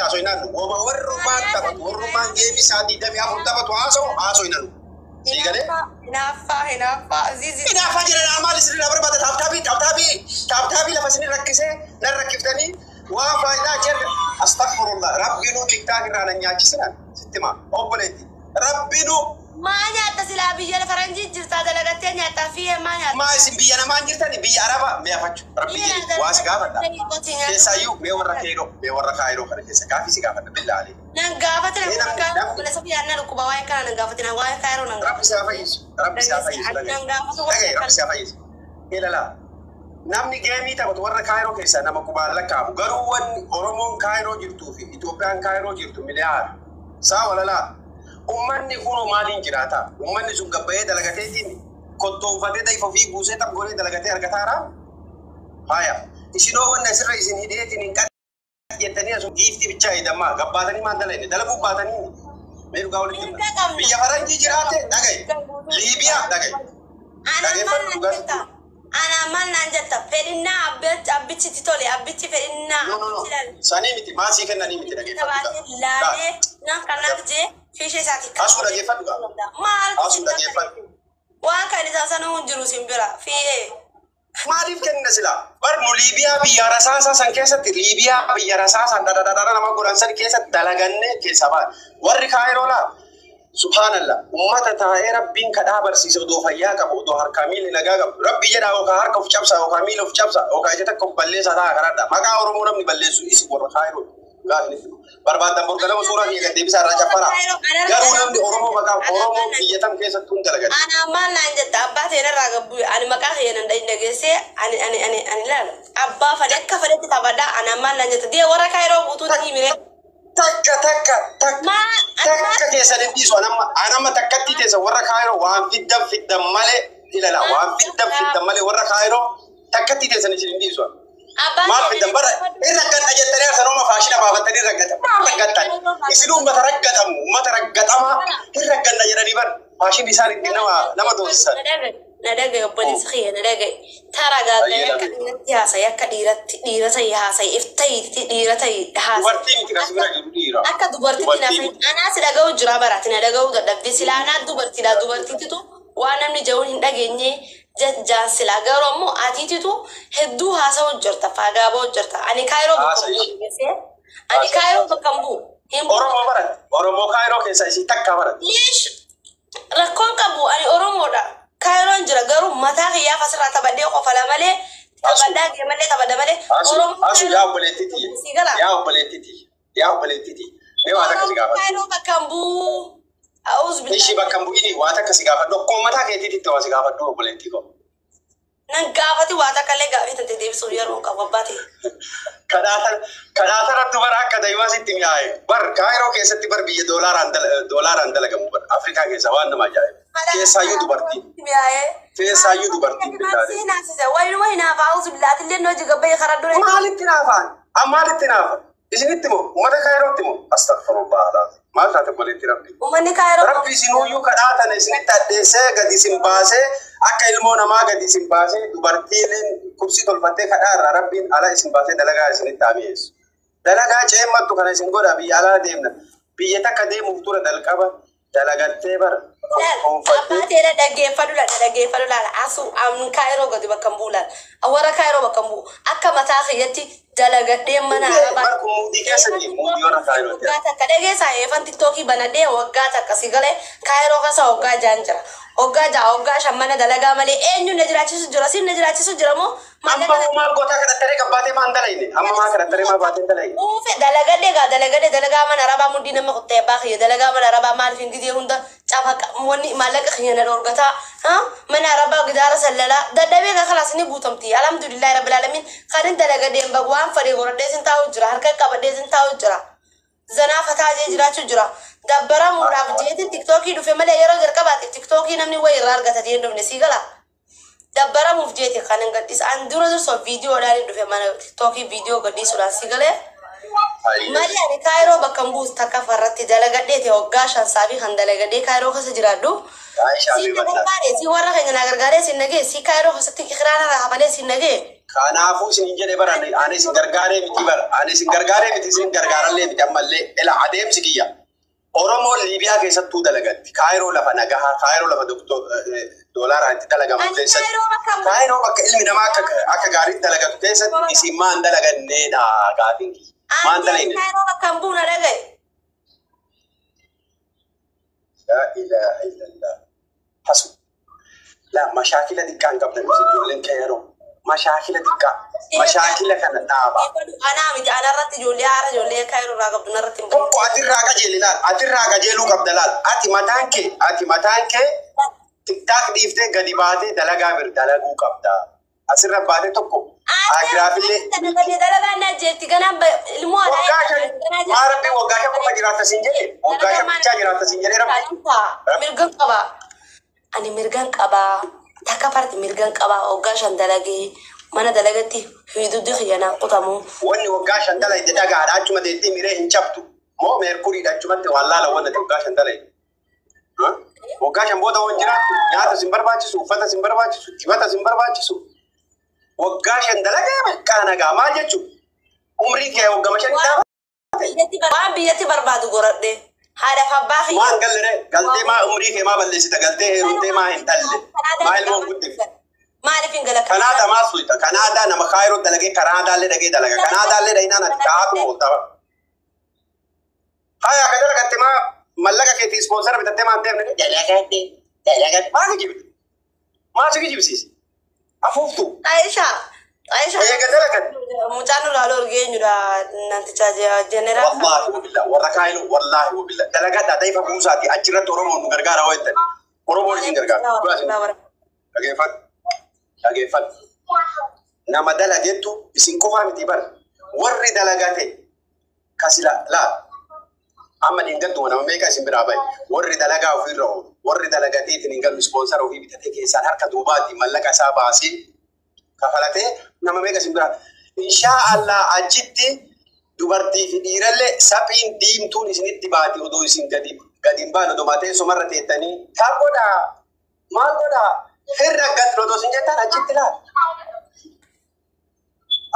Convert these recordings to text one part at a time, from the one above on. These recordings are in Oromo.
Haasoo woma warrumaan taphatu, warrumaan game isaa 24 taphatu haasoo haasoo hin anu. Sii galee? Hinaaffaa, hinaaffaa, zizi. Hinaaffaa jedhan maal isin barbaada? Tap tapii, tap tapii, tap tapii lafa isin rakkisee nan rakkiftanii waa faayidaa achi arga. Astaghfirullah, Rabbinuu TikTok irraa nan nyaachisinan sitti maa obboleetti. Rabbinuu. Maa nyaatta silaa? Biyya faranjii jirtaa, dalagattee nyaattaa fi maa nyaatta? Maa isin biyya namaan jirtani, biyya araba mee afachu. Rabbi jedhi waa si gaafadha. Keessaayyuu mee warra Keeroo, mee warra Kaayiroo kana keessa gaafii si gaafadha billaalee. Nan gaafatina. Obboleessa biyyaa na dhukkuba, waa'ee kana nan gaafatina, waa'ee Kaayiroo nan Rabbi si haa fayyisu. Rabbi si haa fayyisu. Nan gaafatu. Dhagaye, Rabbi si haa fayyisu. Ilaalaa. Namni game taphatu warra Kaayiroo keessaa nama qubaan lakkaa'amu. Garuu wanni Oromoon Kaayiroo jirtuu fi Itoophiyaan Kaayiroo jirtu miliyaara. Saa walalaa. Uummanni kunoo maaliin jiraata? Uummanni sun gabbayee dalagateetiin kottoonfatee daifa ofii buusee taph godhee dalagatee argataara. Haya. Isinoo wanni asirra isin hidheetiin hin qadhi jettanii asuma giiftii bichaa hidhammaa gabbaatanii maan dalayne dalaguu baatanii mee dhugaa walitti himna. Biyya faranjii jiraate dhagaye. Liibiyaa dhagaye. Anaan maal naan jetta? Anaan maal naan jetta? Fedhinnaa abbichi itti tole, abbichi fedhinnaa. No, no, no. Sanii miti, maasii kennanii miti, dhaggeeffadhu. Laalee nan kanaaf jee fiishee isaati. Asuu dhaggeeffadhu gaa. Maal? Asuu dhaggeeffadhu. Waan kan isaa sana hin jiru sin bira fi'ee. Maaliif kenna silaa? Bar nu Liibiyaa biyya rasaasaa san keessatti, Liibiyaa biyya rasaasan dhadhadhadha nama godhan san keessatti dalagannee keessaa ba'a. Warri Kaayiroo laa, subhaanallah, ummata taa'ee Rabbiin kadhaa barsiise, odoo fayyaa qabu, odoo harkaa miilli nagaa qabu. Rabbi jedhaa yookaan harka of cabsaa yookaan miila of cabsaa yookaan ija takka of balleessaa ta'a kadhadha. Maqaa Oromoo namni balleessu isin warra Kaayiroo. Gaafni barbaadan borganama suuraa kiyya gad deebisaa irraa caffaraa. Garuu namni Oromoo maqaa Oromoo biyya tam keessattuu hin dalagan. Ana maal naan jetta? Abbaa ta'e narraa gabbu, ani maqaa kiyya nan dhageessee ani laala abbaa fadhe akka fadhetti taphadha. Ana maal naan jetta? Dee warra Kaayiroo guutuu ta'ii miree. Takka takka takka takka keessan hin dhiisu. Anamma takkatti teessa warra Kaayiroo waan fiddan fiddan malee ilala, waan fiddan fiddan malee warra Kaayiroo takkatti teessan isin hin dhiisu. Maal fiddan bara hin raggadha jettanii arsanuma faashina baafattanii raggata. Maal raggattan? Isin uummata raggatamu, uummata raggatamaa hin ragganna jedhanii bar faashinni isaan ittiin nama doorsisan. Na dhagaye, obboleessi kiyya, na dhagaye. Taragaagee akka dhiiratti haasayi, akka dhiiratti dhiira ta'e haasayi, if ta'iitti dhiira ta'e haasayi. Dubartii miti, kasi bira jiru dhiira. Akka dubartiitti na fayyadu. Anaa si dhaga'u jira baraati, na dhaga'uu dadhabde. Silaa anaa dubartiidha, dubartiititu waan namni ja'uun hin dhageenye jaan silaa, garuu ammoo atiititu hedduu haasa'u jirta, faagaaboo jirta. Ani Kaayiroo bakka hin bu'u. Ani Kaayiroo bakka hin bu'u. Hin bu'u. Oromoo baratti. Oromoo Kaayiroo keessaa isii takka baratti. Leesh, rakkoon qabu, ani Oromoodha. Kaayiroon jira, garuu mataa kiyyaaf asirraa taphadhee qofala malee, taphadhaa gee malee, taphadha malee. Asu asu, yaa obboleettiti. Si gala. Yaa obboleettiti. Yaa obboleettiti. Mee waan akka si gaafadhu. Kaayiroo bakka hin bu'u. A'uuz Ishii bakka hin bu'ini, waan akka si gaafadhu. Akkuma mataa keetiitti waa si gaafadhu, obboleettii koo. Nan gaafati, waa takka illee gaafii tante deebisuuf yeroo qabu abbaa ta'e. Kadhaata irratti bara akka daa'imaa sitti mi'aaye. Bar Kaayiroo keessatti bar biyya doolaaraan dalagamu bar Afrikaa keessa waan nama ajaa'ibu. Keessaayyuu dubartii. Keessaayyuu dubartiin billaale. Si naasise wayinuma hinaafa, a'uuz billaahi, illee noo jigabbayee karaa dura. Maalitti naafaan? Maalitti naafa? Isinitti moo? Uummata Kaayirootti moo? Astaghfirullah alazim. Maal taate, obboleetti Rabbi? Uummanni Kaayiroo. Rabbi isinuyyuu kadhaatan isinitti addeessee gadi isin baasee, akka ilmoo namaa gadi isin baasee, dubartiileen kursii tolfattee kadhaa irraa Rabbiin ala isin baasee dalagaa isinitti haa. Dalagaa ceemmattu kana isin godha, biyya alaa deemna. Biyya takka deemuuf dura dalqaba dalagattee bara. Abbaa ta'e, dhaggeeffadhu laala, dhaggeeffadhu laala. Asu an Kaayiroo gadi bakka hin bu'u laala. Warra Kaayiroo bakka hin bu'u. Akka mataa kiyyatti dalagadhee mana arabaa. Bar kun muudii keessa jiru, muudii warra Kaayiroo. Waggaa takka dhageessaa, eefan TikTokii banadhee waggaa takka si galee, Kaayiroo keessa waggaa 6n jira. Waggaa 6, waggaa 5 mana dalagaa malee eenyu na jiraachisu jira? Siin na jiraachisu jira moo? Amma hoo maal gootaa kadhattaree gabbaatee maan dalayne? Amma maa kadhattaree maa baatee dalayne? Uufe, dalagadhee gaa, dalagadhee, dalagaa mana arabaa mudhii nama kuttee, abbaa kiyya, dalagaa mana arabaa maaliif hin gidee hunda cafa wanni maallaqa kiyya na dhorgataa mana arabaa gidaara sallalaa dadhabee gaa, kalaas ni guutamti. Alhamdulillahi rabbil alamin, kanin dalagadheen bag waan fadhee godhadhee sin taa'u jira, harka qabadhee sin taa'u jira. Zanaa fataa jee jiraachuu jira. Dabbaramuudhaaf jeetiin TikTokii dhufe malee yeroo jalqabaatiif TikTokii namni wayi irraa argata jee hin dhufne, sii gala. Dabbaramuuf jeeti kan hin gadhiis. An dura dursoo viidiyoodhaan hin dhufe mana TikTokii viidiyoo gadhiisuudhaan, si galee. Malee ani Kaayiroo bakka hin buusu takka farratti dalagadhee ta'e waggaa 5 saafii kan dalagadhee Kaayiroo keessa jiraadhu. Si na gargaaree, si warra keenya na gargaaree si nagee, si Kaayiroo keessatti kiraan irraa hafalee si nagee. Kanaafuu isin jedhe bara ani isin gargaaree miti bara ani isin gargaaree miti isin gargaarallee miti ammallee ila adeemsi kiyya. Oromoon Liibiyaa keessattuu dalagatti. Kaayiroo lafa nagahaa, Kaayiroo lafa doolaaraan itti dalagamu keessatti. Kaayiroo bakka ilmi namaa akka gaariitti dalagatu keessatti isin maan dalaganneedha gaafiin kiyya. Maan dalagne? Kaayiroo bakka hin buuna dhagaye. Laa ilaaha illallah. Hasu. Laa mashaakila xiqqaa hin qabdan isin ijoolleen Kaayiroo. Mashaakila xiqqaa. Mashaakila kana dhaaba. Anaa miti anarratti ijoollee haara ijoollee Kaayiroo irraa qabdu narratti hin bahin. Tokko atirraa qajeeli laal. Atirraa qajeeluu qabda laal. Ati mataan kee TikTok dhiiftee gadi baatee dalagaa bir dalaguu qabda. Asirra baatee tokko agiraafillee Dalagaan na jeetti ganaan ilmoo waggaa 5 maa rabbii waggaa 5 qofa jiraatta siin jedhe waggaa 5 bichaa jiraatta siin jedhe rabbi. Mirgan qabaa. Ani mirgan qabaa. Takka parti mirgan qabaa waggaa 5 dalagee mana dalagatti hiduddi xiyyanaan qutamu. Wanni waggaa 5 dalagde dhagaadha achuma teettee miree hin cabtu. Moo meerkuriidha achumatti waan laala wanna waggaa 5 dalagde. Waggaa 5 booda waan jiraattu nyaata sin barbaachisu, uffata sin barbaachisu, dibata sin barbaachisu. Waggaa 5 dalagee bakka nagaa maal jechuun umrii kee waggaa 5 dhaaba. Waan biyyatti barbaadu goradhe. Haadha fi abbaa kiyya. Waan galle galtee maa umrii kee maa balleessita galtee heerumtee maa hin dhalle maa ilmoo hin guddifne. Maaliif hin gala? Kanaadaa maa suyita Kanaadaa nama Kaayiroo dalagee Kanaadaallee dhagee dalaga Kanaadaallee dhahinaan ati kaa'atu oolta. Haya akka dalagatte maa mallaqa keetii ispoonsara bitattee maa hin deemne dalagadhe dalagadhe maa kijibde maa si kijibsiise afuuftu. Aisha. Aisha. Eega dalagatte. Mucaan nurraa lorgee eenyudha namticha jeneraal. Wallaahi wabilla warra Kaayiroo wallaahi wabilla dalagadhaa daifa buusaati achirratti Oromoon nu gargaara hoo jettan Oromoon isin gargaara. Dhageeffadhu. Dhageeffadhu. Nama dalagettu isin qofaa miti bara. Warri dalagate kasila laa amma hin gaddu nama meeqa isin biraa bahe warri dalagaa ofiirra oolu warri dalagatee itin hin galu ispoonsara ofii bitatee keessaan harka duubaatti mallaqa isaa baasee kafalatee nama meeqa isin biraa inshaa Allah achitti dubartii fi dhiirallee saphiin diimtuun isinitti baati odoo isin gadi gadi hin baane odoo teessumarra teettanii taal godhaa maal godhaa hirra gadi odoo isin jettan achitti laal.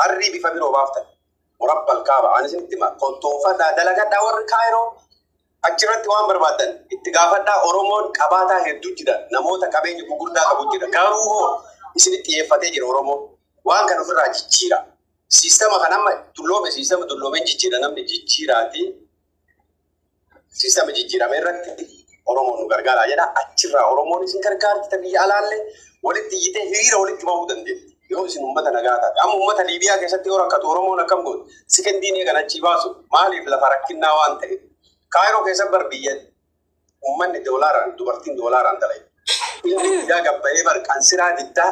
Harrii bifa biroo baaftan. Murabbal kaaba ani isinitti hima kontoonfadhaa dalagadhaa warri Kaayiroo achirratti waan barbaadan itti gaafadhaa. Oromoon qabaataa hedduu jira, namoota qabeenya gurguddaa qabu jira, garuu hoo isinitti xiyyeeffatee jira. Oromoon waan kana ofirraa jijjiira. Siistama kan amma dulloome siistama dulloomeen jijjiira namni jijjiiraati. Siistama jijjiirame irratti Oromoon nu gargaaraa jedha. Achirraa Oromoon isin gargaarti biyya alaallee walitti iyyitee hiriira walitti bahuu dandeetti. Yoo isin uummata nagaa taate. Amma uummata Liibiyaa keessatti yoo rakkatu Oromoon akkam gootu? Sikendiinii kan achii baasu maaliif lafa rakkinnaa waan ta'eef. Kaayiroo keessa bar biyya uummanni doolaaraan dubartiin doolaaraan dalagde. Ilmi diddaa gabbayee bar qansiraa diddaa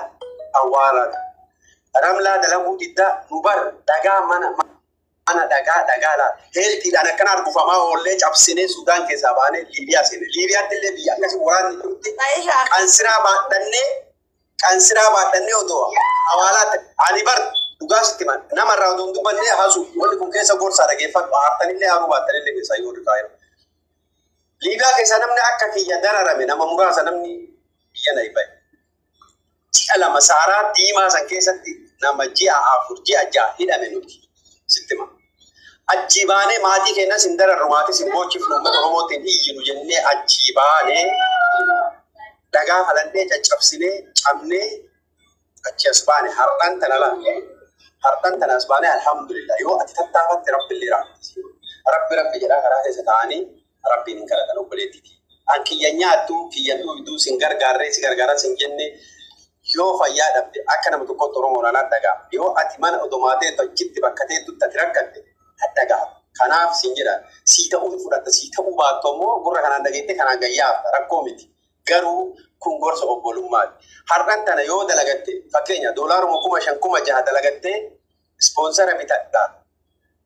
awwaaraa. Ramlaa dalaguu diddaa nu bar dhagaa mana mana dhagaa dhagaa laata. Heeltiidhaan akkana argufamaa oollee cabsinee Sudaan keessaa baanee Liibiyaa seene. Liibiyaatti illee biyya akkasii waraanni jirutti qansiraa baadhannee odoo hawaalaatti ani bar dhugaa sitti himan namarraa odoo hin dubbannee hasu wanni kun keessa gorsaa dhageeffadhu haartanillee haaruu baattanillee keessaa yoo dhiqaa jiru. Liibiyaa keessaa namni akka kiyya dararame nama muraasa namni biyya na bahe. Ji'a 2 saaraa diimaa san keessatti nama ji'a 4 ji'a 6 hidhame nuti sitti hima. Achii baanee maatii keenyas hin dararru maatii sin boochifnu uummata Oromootiin iyyinu jennee achii baanee dhagaa falannee caccabsinee cabnee achi as baane har'aan tana laal. Har'aan tana as baane alhamdulillah yoo ati tattaafatte rabbillee raabti. Rabbi rabbi jedhaa karaa keessa taa'anii rabbiin hin kadhatan obboleettiiti. An kiyya nyaattu kiyya dhugduu sin gargaarree si gargaara sin jenne yoo fayyaa dhabde akka nama tokkotti Oromoon anaan dhagaa. Yoo ati mana odomaatee achitti bakka teettutti ati rakkatte dhaga'a. Kanaaf sin jedha sii ta'uu fudhatta sii ta'uu baattu ammoo gurra kanaan dhageette kanaan gayyaafta rakkoo miti. Garuu kun gorsa obbolummaati. Har'aan tana yoo dalagatte fakkeenya doolaaruma 5,000 6,000 dalagattee ispoonsara bitadha.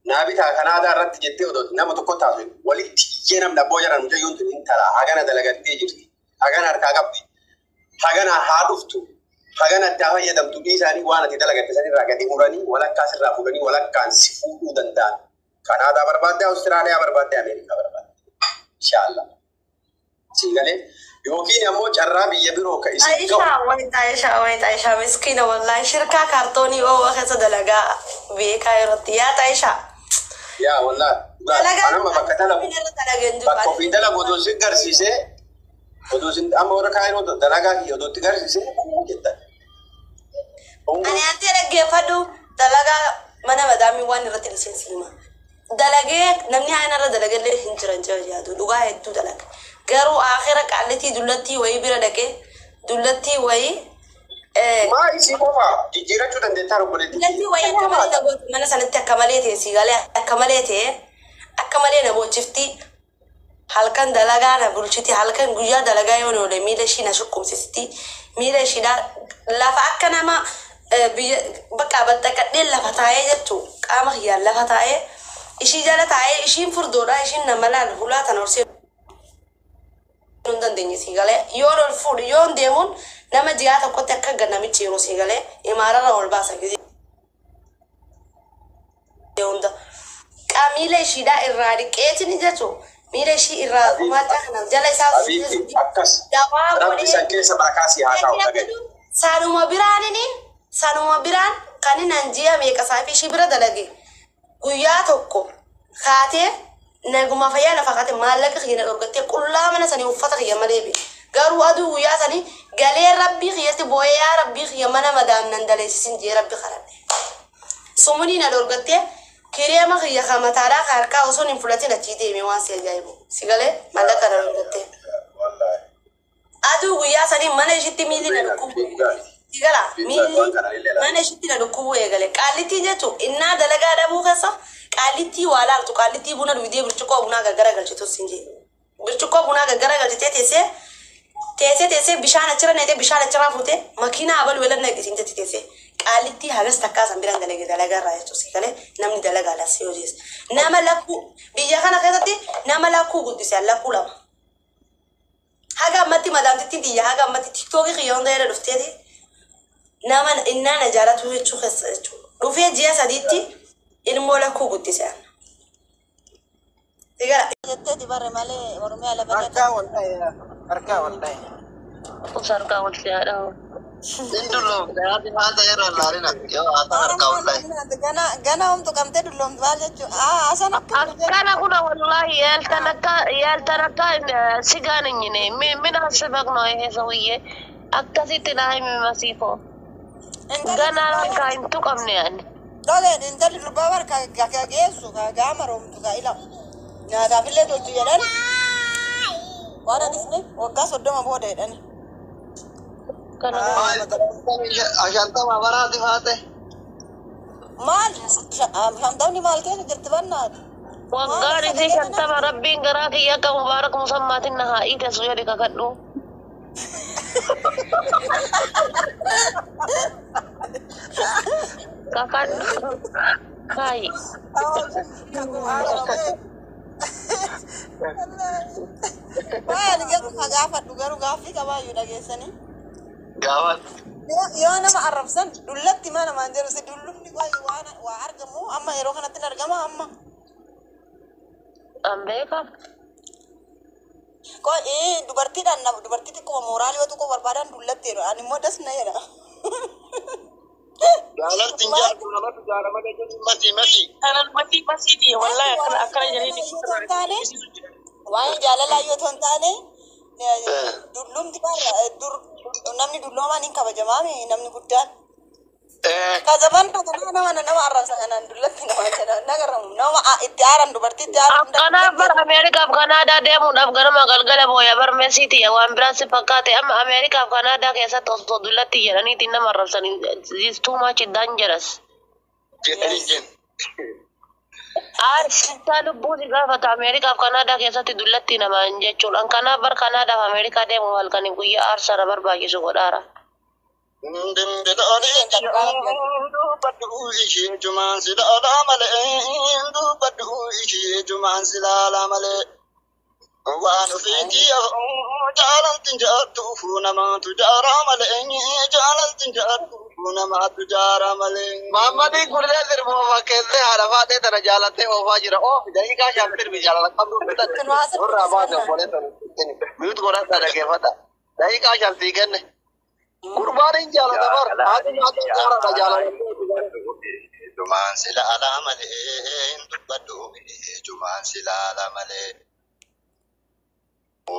Naa bitaa Kanaadaa irratti jettee odoo nama tokko taasisu walitti iyyee namni abboo jedhan mucayyoon tun intala hagana dalagattee jirti. Hagana harkaa qabdi. Hagana haa dhuftu. Hagana addaa fayyadamtu dhiisaanii waan ati dalagatte sanirraa gadi muranii walakkaa sirraa fuudhanii walakkaan si fuudhuu danda'an. Kanaadaa barbaadde, Awustiraaliyaa barbaadde, Ameerikaa barbaadde. Inshaallah. Sii galee yookiin ammoo carraa biyya biroo ka isin gahu. Aisha wayita Aisha wayita Aisha miskiina wallahi shirkaa kaartoonii oowa keessa dalagaa beekaa irratti yaa Aisha. Yaa wallaahi Dalagaa anuma bakka dalagu irra dalageen jiru. bakka ofii dalagu odoo si garsiisee odoo sin amma warra kaayiroo dalagaa kiyya odoo itti garsiisee jettan. Ani anti dhaggeeffadhu dalagaa mana madaamii waan irratti dhiiseen siima. Dalagee namni haa irra dalagallee hin jiran jira yaadu dhugaa hedduu dalaga. Garuu akhira qaallitii dullattii wayii bira dhaqee dullattii wayii Maa isii qofa jijjiirachuu dandeettaa obboleettii. Dullattii wayii akka malee na gootu mana sanatti akka malee ta'e si galee akka malee ta'e akka malee na boochifti. Halkan dalagaa na bulchiti, halkan guyyaa dalagaa yoo oole miila ishii na shuqqumsisti, miila ishiidhaa lafa akka nama biyya bakka baxxaqadhee lafa taa'ee jechuu qaama kiyyaan lafa taa'ee ishii jala taa'ee ishiin furdoodha ishiin nama laal hulaa tan horsee hin dandeenye sii galee yoon ol fuudhu yoon deemuun nama ji'aa tokkotti akka gannamichi yeroo sii galee imaararra ol baasa gisee hunda miila ishiidhaa irraa dhiqeetini jechuu miila ishii irraa gumaacha kana jala isaa Abiitti akkas dawaa rabbi godhee san keessa barakaa si haa taa'u dhagaye. Sanuma biraanini sanuma biraan kan inni ji'a meeqa isaa fi ishii bira dalage guyyaa tokko kaatee naguma fayyaa lafa kaatee maallaqa kiyya na dhorgattee qullaa mana sanii uffata kiyya malee be garuu aduu guyyaa sanii galee rabbii kiyyatti boo'ee yaa rabbii kiyya mana madaam nan daleessisin jee rabbi kadhadhe. Sumunii na dhorgattee kireema kiyya ka mataadhaa ka harkaa osoo hin fudhatin achii deeme waan si ajaa'ibu si galee maallaqa na dhorgattee. Wallaahi. Aduu guyyaa sanii mana ishitti miilli na dhukkubu. Sigala miilli mana ishitti na dhukkubu eegale. Qaallittii jechuun innaa dalagaa dhabuu keessa qaallittii waa laaltu qaallittii buna dhugdee burcuqqoo bunaa gaggara galchitu siin jee. Burcuqqoo bunaa gaggara galchitee teessee teessee teessee bishaan achirra neetee bishaan achirraa fuutee makiinaa abalu welan naqisiin jetti teessee qaallittii hagas takkaa san biraan dalage dalagaa irraa jechuun si galee namni dalagaa laasii hojjeessa. Nama lakkuu biyya kana keessatti nama lakkuu guddise lakkuu lama. Haga ammatti madaamtittiin xiyya haga ammatti tiktookii kiyya hunda irra dhufteeti nama innaa na jaalatu jechuu keessa jechuudha. Dhufee ji'a sadiitti ilmoo lakkuu guddise. Sigara Jetteeti barre malee Oromiyaa lafa Harkaa wal dha'e, harkaa wal dha'e. Harkaa wal si'aadha. Hin dulloomte haati haata irra laalina yoo haata harkaa wal dha'e. Gana gana homtu qabdee dulloomtu maal jechuudha. Haa asan akka Akkana kuna wallahi ያልተነካ ያልተነካ ስጋ ነኝ እኔ። ምን አስበህ ነው ይሄ ሰውዬ akkasitti na himi masiifo ገና harkaa hin tuqamne ani. Toleen intalli durbaa bara ka geessu ka gaama roomtu ka ilamu. Nyaataafillee tolchu jedhan. Waan anisne waggaa 30 booda jedhani. Kana Ashantama baraati faate. Maal shantamni maal keessa jirti bannaati? Waggaan isii 50 rabbiin garaa kiyya akka mubaarak musammaatiin na haa iitesu jedhi kakadhu. Kakadhu. Kaayi. Maal garuu ka gaafadhu garuu gaaffii qabaayyuu dhageessanii. Gaafa Yoo nama arrabsan dullatti maa namaan jedhu si dullumni waan waa argamu amma yeroo kanatti hin argama amma. An beekaa. Ko dubartiidhaan nama dubartii xiqqoo mooraalii yoo xiqqoo barbaadan dullatti jedhu ani immoo das na jedha. Jaalalti hin jaalatu namatti jaalama jechuun mati mati. Kanan mati masiiti wallahi akkana akkana jedhanii Waa'ee jaalalaa yoo ta'u hin taane dullumti barra dur namni dulloomaan hin kabajamaami namni guddaan. Kazaban kana nama nama arrabsa kanaan dullatti nama jedha nagaramu nama itti aaran dubartii itti aaran. Akkanaaf bar Ameerikaaf Kanaadaa deemuudhaaf ganama galgala booya bar Mesiiti waan biraan si fakkaate amma Ameerikaaf Kanaadaa keessatti osoo dullatti jedhaniitiin nama arrabsanii is too much dangerous. Jedhanii jennu. Aarsaa lubbuu si gaafata Ameerikaaf Kanaadaa keessatti dullatti namaan jechuudha. Kanaaf bar Kanaadaaf Ameerikaa deemu halkanii guyyaa aarsaa na barbaachisu godhaara. Dubbadhu ishee jumaan si laalaa malee dubbadhu ishee jumaan si laalaa malee. Waan ofiitii jaalaltiin jaartu namaatu jaaraa malee jaalaltiin jaartu namaatu jaaraa malee. Maammadii kunillee sirba fakkeessee haadha faatee tana jaalattee oofaa jira. Oofi daqiiqaa shan sirbi jaalala qabdu bitan. Nurraa baase obboleessa mute godhadhaa dhaggeeffadha. Daqiiqaa shan sii kenne. Gurbaan hin jaalata bar. Haati maatiin jaalata jaalala. Jumaan si laalaa malee hin dubbadhu jumaan si laalaa malee.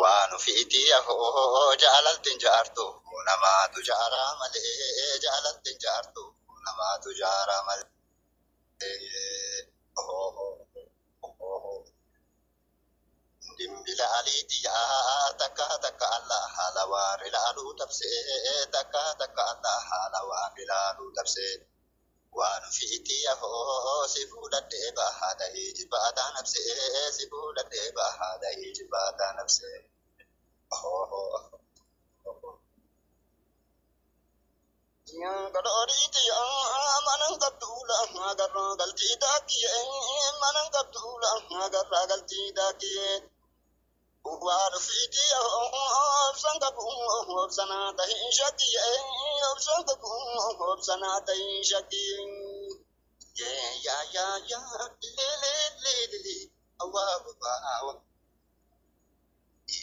Waan ofiitii afoo jaalaltiin jaartu namaatu jaaraa malee jaalaltiin jaartu namaatu jaaraa malee. Dimbila aliitiyaa takka takka Allah haala waan ilaaluu tabsee takka takka Allah haala waan ilaaluu tabsee. Waan ofiitii afoo si fuudhadhee bahaa dahii jibbaataa nabsee si fuudhadhee bahaa dahii jibbaataa nabsee. Manan qabduula agarraa galtii daakiye manan qabduula agarraa galtii daakiye. Waan ofiitii obsan qabu obsanaa tahin shakkiye obsan qabu obsanaa tahin shakkiye. Yaa yaa yaa lee lee lee lee awwaa awwaa.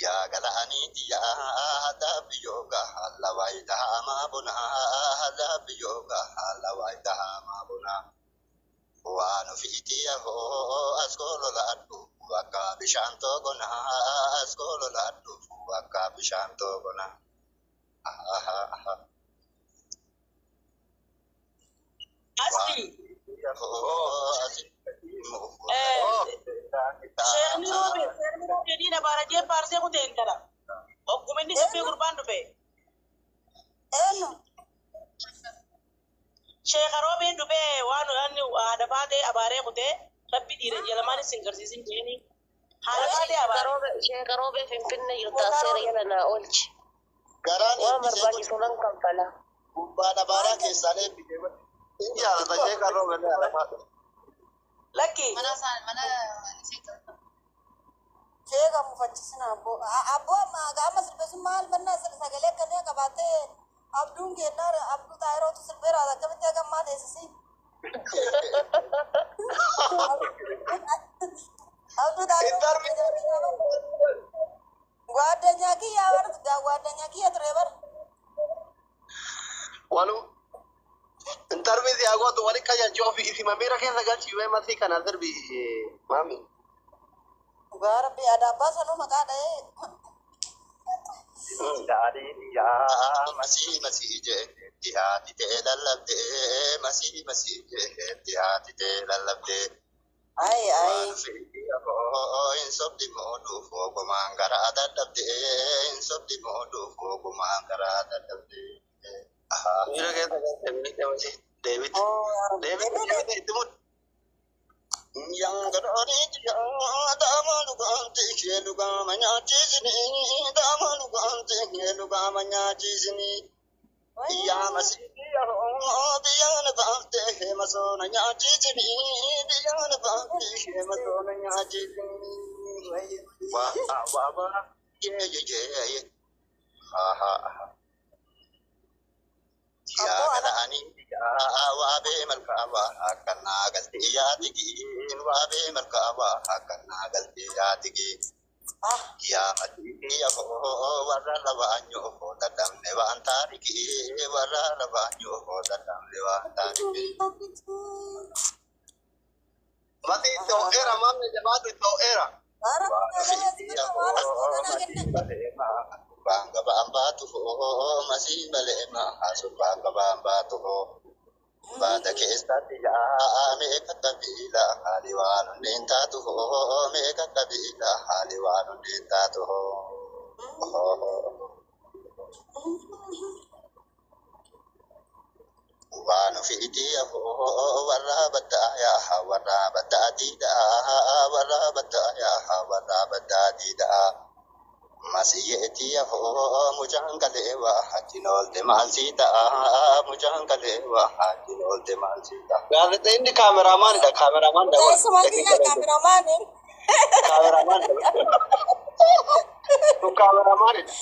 Yaa galaaniiti yaa dabbiyooga lawaayita hamaa bonaa dabbiyooga lawaayita hamaa bonaa. Waan ofiitii afoo askoolo laadhu akka bishaan togonaa askoolo laadhu akka bishaan togonaa. Asli. Sheekni roobe sheekni roobe diina baarajee faarsee kutee intala. Ogguminni sibbee gurbaan dhufe. Eenyu? Sheeka roobeen dhufe waan inni haadha faatee abaaree kutee rabbi dhiira jalamaan isin garsiisin jeeni. Haadha faatee abaaree. Sheeka roobee Finfinnee jirta seera jala naa oolchi. Garaan Waan barbaachisu nan kanfala. gubbaa dabaaraa keessaa eebbisee Hin jaalata sheeka roobee haadha faatee. Lakki. Sheeka mufachiisina abboo. Abboo amma gaama sirbe sun maal mannaa sagalee akkanaa qabaatee abduun kennaa abduu xaayirootu sirbeera akkamitti akka ammaa teessisi. Abduu xaayirootu. Gwaaddanyaa kiyyaa bar gwaaddanyaa kiyya ture bar. Walu intarvii si hagootu wali qajeelchi ofii isi mamiira keessa galchi yoo masii kana sirbi maami. Dhugaa rabbi adaabbaa sanuu maqaa dha'ee. Yaa masii masii jee dhiyaati ta'e lallabdee masii masii jee dhiyaati ta'e lallabdee. Ayi ayi. Hin sobdi mooduuf ogumaan garaa dadhabdee hin sobdi mooduuf ogumaan garaa dadhabdee. Miira keessa galchi masii deebiti. Deebiti deebiti itti mudhi. Masii itti ho'eera maamni jabaatu itti ho'eera. Baata keessatti yaa meeqa qabiila haali waan hundeen taatu hoo meeqa qabiila haali waan hundeen taatu hoo. Waan ofiitii afoo warra baddaa yaa warra baddaa diidaa warra baddaa yaa warra baddaa diidaa. Masiyyeetii afoo mucaan galee waa hajjiin oolte maal sii ta'a mucaan galee waa hajjiin oolte maal sii ta'a. Gaazexeessaan kaameraamaanidha kaameraamaanidha. Teessuma kiyya kaameraamaaniin. Kaameraamaanidha. maalidha?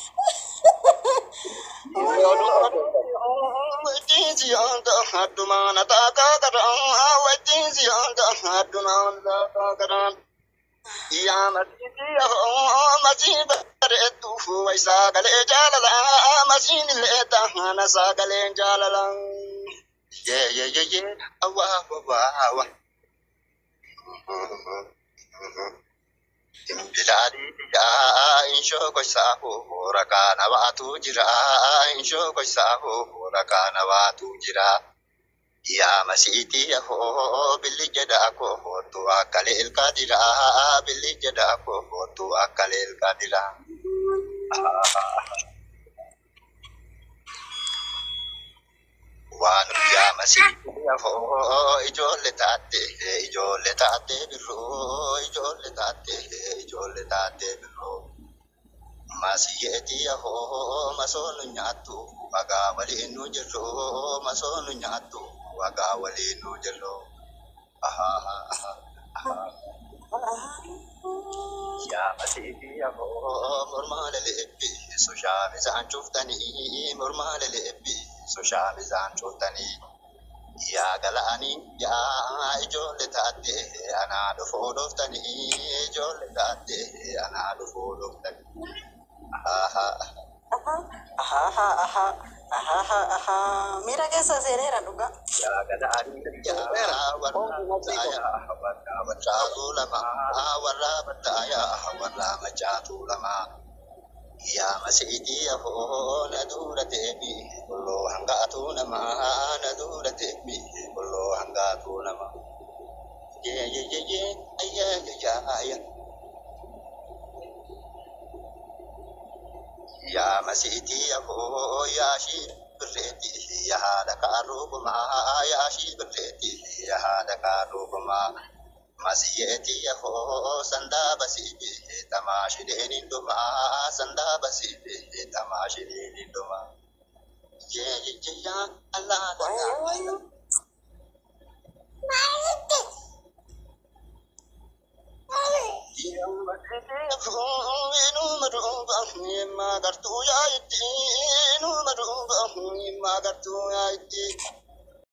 Yaa masiitii hoo billi jedhaa koo hoottu akka leelkaa diraa billi jedhaa koo hoottu akka leelkaa diraa. Waan yaa masiitii hoo ijoollee taatte birroo ijoollee taatte ijoollee taatte birroo. Masiyyeetii hoo masoonu nyaattu wagaa waliin nu jirru masoonu nyaattu wagaa waliin nu jirru. Yaa masiitii hoo mormaa leleebbi soshaa bisaan cuftanii mormaa leleebbi soshaa bisaan cuftanii. Yaa gala'anii yaa ijoollee taatte anaa dhufuu dhuftanii ijoollee taatte anaa dhufuu dhuftanii. Ahaa ahaa ahaa ahaa miira keessa seeneera dhugaa. Yaa gala'anii yaa warra warra macaatuu lama warra battaayaa warra macaatuu lama. Yaa masiitii hoo na dura deemi kulloo hangaatuu nama na dura deemi kulloo hangaatuu nama. Yee yee yee yee ayyaa ayyaa ayyaa. Yaa masiitii hoo yaa shibirreetii yaa haadha kaarruugumaa yaa shibirreetii yaa haadha kaarruugumaa. Masiyyeetii hoo sandaa basiibii tamaashideen hin dhumaa sandaa basiibii tamaashideen hin dhumaa. Yee yee yee yaa Allah Allah.